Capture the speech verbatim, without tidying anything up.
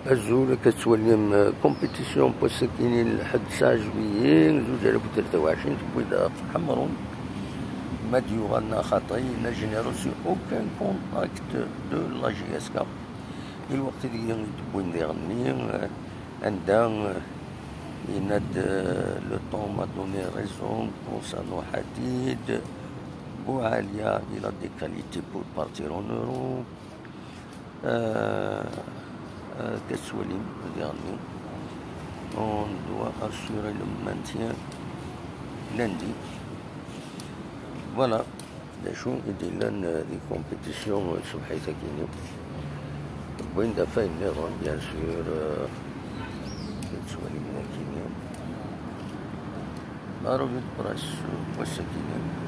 Azul, akka tettwalim, euh, compétition n wass-akini n lḥedd tesɛa juillet zuǧ alaf u tlata u ɛecrin, tewwi-d ɣef Ḥemrun. Ma d-yuɣal neɣ xaṭi, la générosité, aucun contact de la J S K. I lweqt ideg i d-wwin diɣenni, euh, anda, euh, yenna-d, euh, le temps m'a donné raison concernant Hadid. Boualia, il a des qualités pour partir en Europe. Euh, euh, Qu'est-ce que on doit assurer le maintien lundi. Voilà. D acu i d-yellan, euh, di compétition, euh, tṣebḥit-akini? Wwin-d afay nniḍen, bien sûr, euh, ad tettwalim akini. La revue de presse, euh, wass-akini.